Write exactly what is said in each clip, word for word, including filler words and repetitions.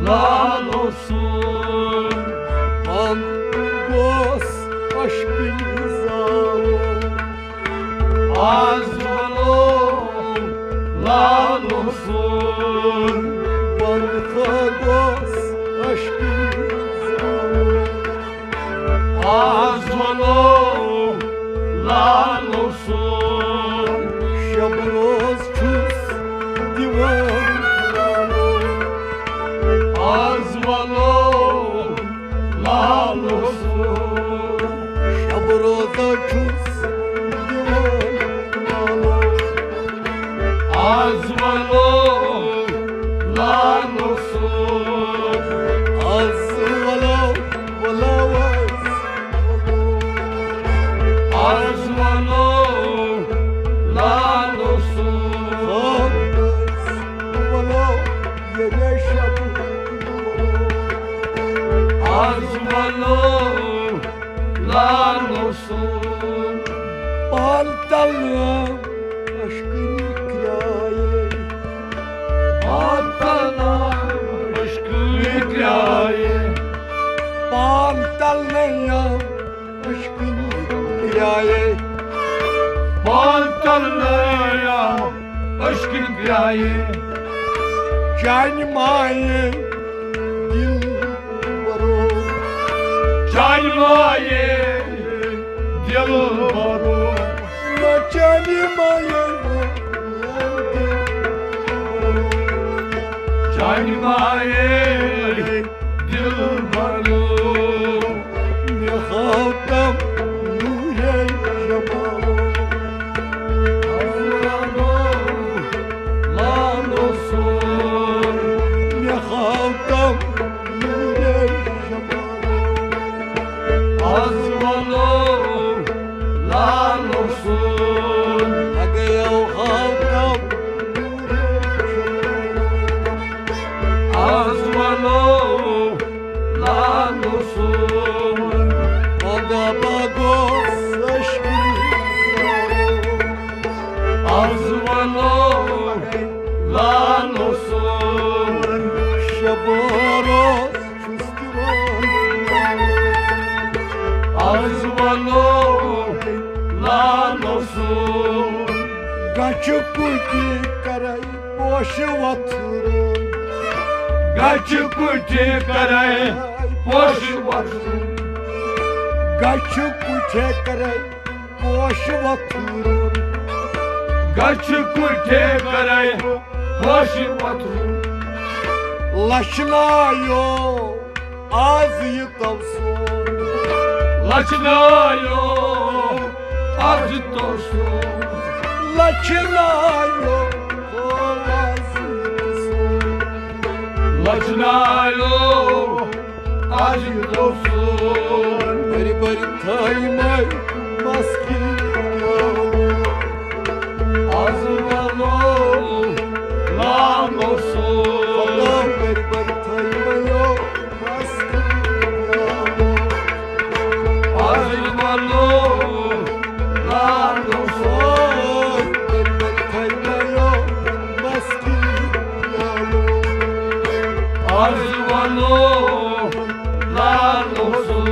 لال اوسُم۔ پان گوس عشقٕے زالُن۔ آز وَنو لال اوسُم۔ پان گوس عشقٕے زالُن۔ آز وَنو لال اوسُم۔ شب روز چھُس دِوان لالو۔ آز وَنو لال اوسُم۔ شب روز چھُس دِوان لالو۔ آز وَنو لال اوسُم۔ آز وَنو، وَنو آز۔ آز وَنو لال اوسُم۔ آز وَنو یہِ ریشم۔ آز وَنو لال اوسُم۔ پال تلنہٕ عشقٕنۍ کرٛایے۔ پال تلنہٕ عشقٕنۍ کرٛایے۔ پال تلنہٕ عشقٕنۍ کرٛایے۔ پال تلنہٕ عشقٕنۍ کرٛایے۔ چانہِ مایہِ دِل بَرو۔ چانہِ مایہِ دِل بَرو۔ نہ چانہِ مایہِ دِل بَرو۔ چانہِ مایہِ دِل بَرو۔ مےٚ ہاو تَم نوٗرے جمالو۔ لال اوسُم۔ مےٚ ہاو تَم نوٗرے جمالو۔ آز وَنو لال اوسُم۔ اگیو ہاو تَم نوٗرے جمالو۔ آز وَنو لال اوسُم۔ پگاہ پگاہ گوس عشقٕنۍ زالو۔ آز وَنو لال اوسُم۔ شب روز چھُس دِوان لالو۔ آز وَنو لال اوسُم۔ گَچھِ کُٹھۍ کَرَے پوشہِ وۄتھرُن۔ گَچھِ کُٹھۍ کَرَے پوشہِ وۄتھرُن۔ گَچھِ کُٹھۍ کَرَے پوشہِ وۄتھرُن۔ گَچھِ کُٹھۍ کَرَے پوشہِ وۄتھرُن۔ لَچھنایو آز یہِ تَوسُم۔ لَچھنایو آز یہِ تَوسُم۔ لَچھنایو آز یہِ تَوسُم۔ لَچھنایو آز یہِ تَوسُم۔ بٔرۍ بٔرۍ تھٲیمَے مَس کِنۍ پیالہٕ۔ آز وَنو لال اوسُم۔ خۄدا بٔرۍ بٔرۍ تھٲیمَے مَس کِنۍ پیالہٕ۔ آز وَنو لال اوسُم۔ بٔرۍ بٔرۍ تھٲیمَے مَس کِنۍ پیالہٕ۔ آز وَنو لال اوسُم۔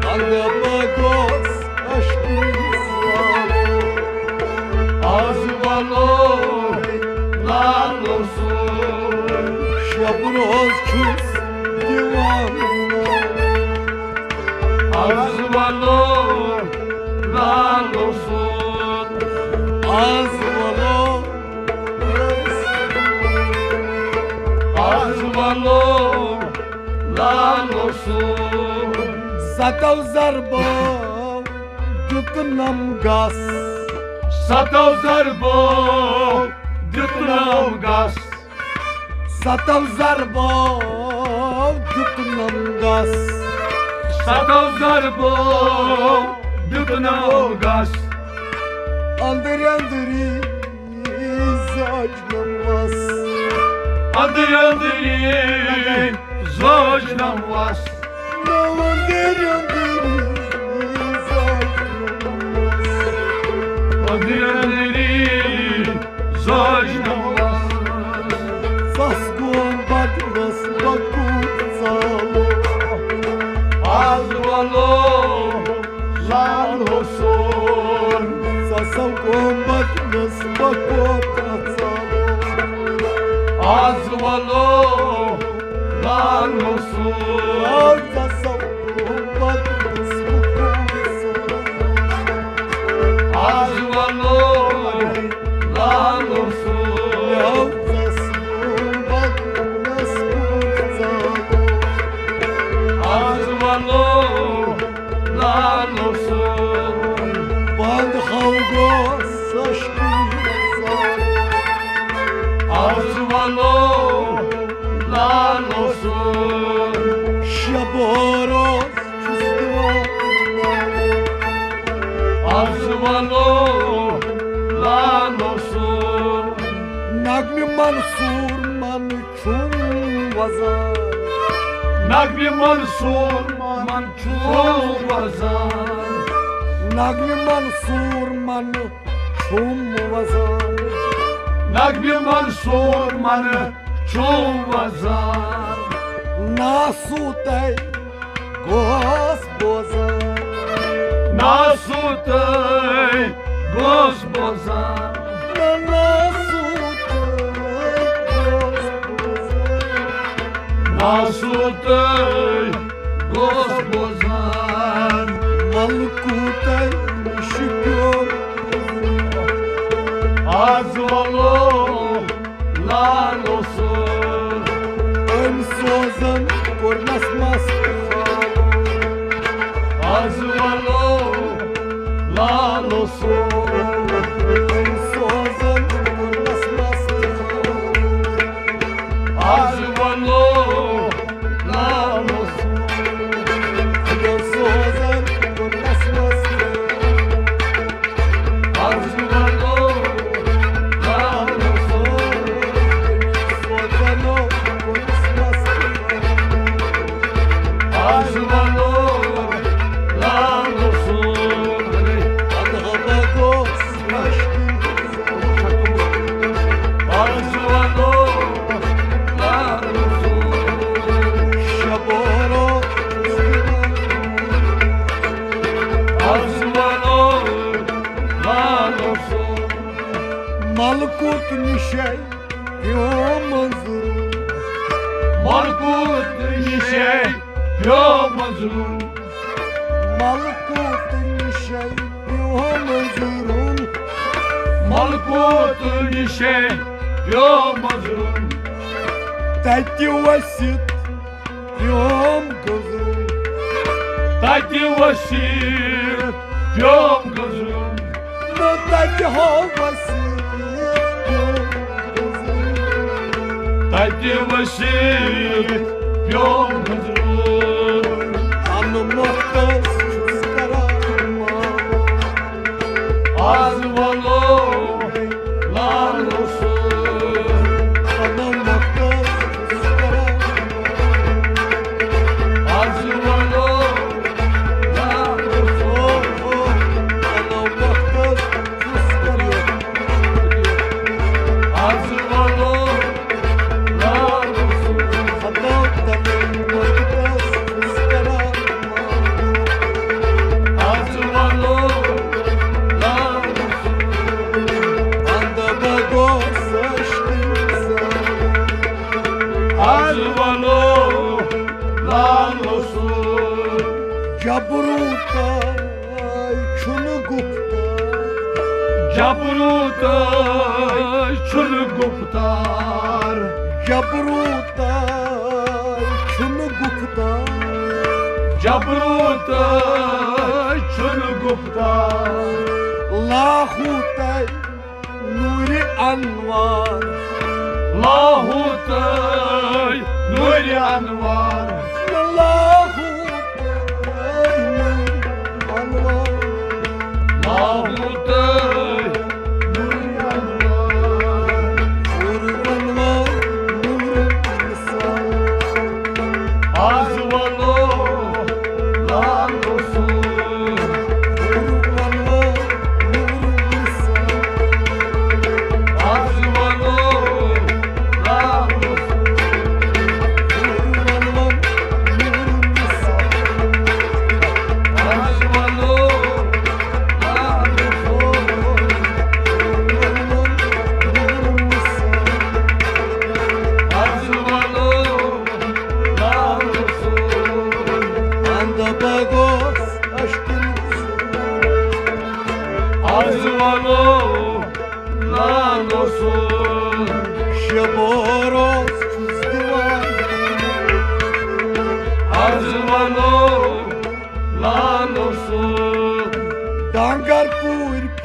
اگہ بہٕ گوس عشقٕنۍ زالو۔ آز وَنو لال اوسُم۔ شب روز چھُس دِوان لالو۔ آز وَنو لال اوسُم۔ آز وَنو، آز وَنو لال اوسُم۔ سَتو ضربو دیُتنم گس۔ سَتو ضربو دیُتنم گس۔ سَتو ضربو دیُتنم گس۔ سَتو ضربو دیُتنم گس۔ أنٛدرۍ أنٛدری زاجنم وس۔ أنٛدرۍ أنٛدری زاجنم وس۔ نہ أنٛدرۍ أنٛدری زاجنم وس۔ أنٛدرۍ أنٛدری زاجنم وس۔ سس گوم نس بکوت ژالو۔ از ولو لال حسین۔ ژٕ سا گوٚمت نس بکوت ژالو۔ از ولو لال حسین۔ ژٕ سا گوٚمت نس بکوت ژالو۔ از ولو لال حسین۔ از ولو لال حسین۔ بند ہاو گوس سشتی۔ از ولو لال حسین۔ شب و روز چھُس دِوان۔ از ولو لال حسین۔ نغمہ منصور من چھُم وزان۔ نغمہ منصور من چھُم وزان۔ نغمہ منصور من چھُم وزان۔ نغمہ منصور من چھُم وزان۔ ناسوتے گوس بوزان۔ ناسوتے گوس بوزان۔ نہ ناسوتے گوس بوزان۔ ناسوتے گوس بوزان۔ ملکوتے شکیو۔ از ولو لال حسین۔ أمۍ سوزن کوٚرنس مست خان۔ از ولو لال حسین۔ أمۍ سوزن کوٚرنس مست خان۔ از ولو لال حسین۔ أمۍ سوزن کوٚرنس مست خان۔ از ولو لال حسین۔ از ولو لال حسین۔ از ولو لال حسین۔ شب و روز۔ از ولو لال حسین۔ ملکوت نشے پیوم ظلم۔ ملکوت نشے پیوم ظلم۔ ملکوت نشے پیوم ظلم۔ ملکوت نشے پیوم ظلم۔ تتہِ ؤسِتھ پیوم گُزرُن۔ تتہِ ؤسِتھ پیوم گُزرُن۔ نہ تتہِ ہاو ؤسِتھ پیوم گُزرُن۔ تتہِ ؤسِتھ پیوم گُزرُن۔ انہٕ مۄختس چھُس کران مامہٕ۔ از ولو لال حسین۔ انہٕ مۄختس چھُس کران مامہٕ۔ از ولو لال حسین۔ انہٕ مۄختس چھُس کران۔ از ولو لال حسین۔ انہٕ مۄختس چھُس کران۔ از ولو لال حسین۔ اندہ بگو سشتی۔ از ولو لال حسین۔ جبروتاے چھُنہٕ گُفتار۔ جبروتاے چھُنہٕ گُفتار۔ جبروتاے چھُنہٕ گُفتار۔ جبروتاے چھُنہٕ گُفتار۔ لاہوتے نورِ انوار۔ لاہوتے نورِ انوار۔ لاہوتے نورِ انوار۔ لاہوتے نورِ انوار۔ نورِ انوار، نورِ انوار۔ از ولو لال حسین۔ از ولو لال حسین۔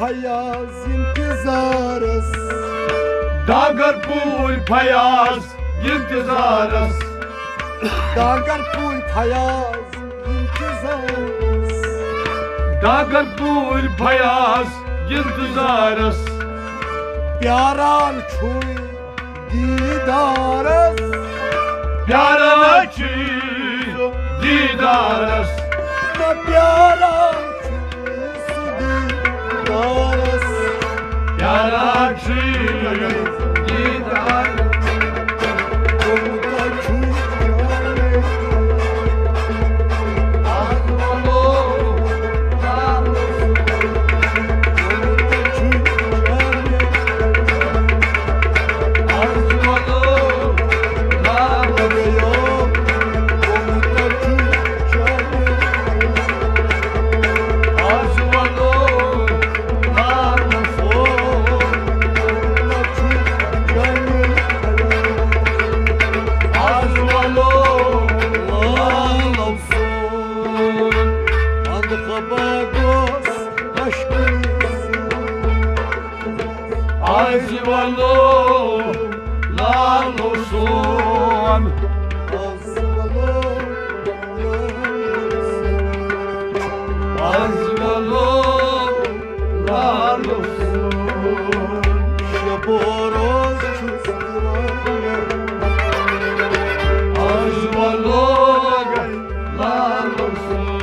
فیاض انتظارس۔ ڈانگر پوٗرۍ فیاض انتظارس۔ ڈانگر پوٗرۍ فیاض انتظارس۔ ڈانگر پوٗرۍ فیاض انتظارس۔ پیاران چھُے دیدارس۔ پیاران چھُے دیدارس۔ نہ پیاران چھُے سُہ دیدارس۔ پیاران چھُے دیدارس۔ کوٗتاہ چھُے آز ولو لالو سون۔ آز ولو لالو سون۔ آز ولو لالو سون۔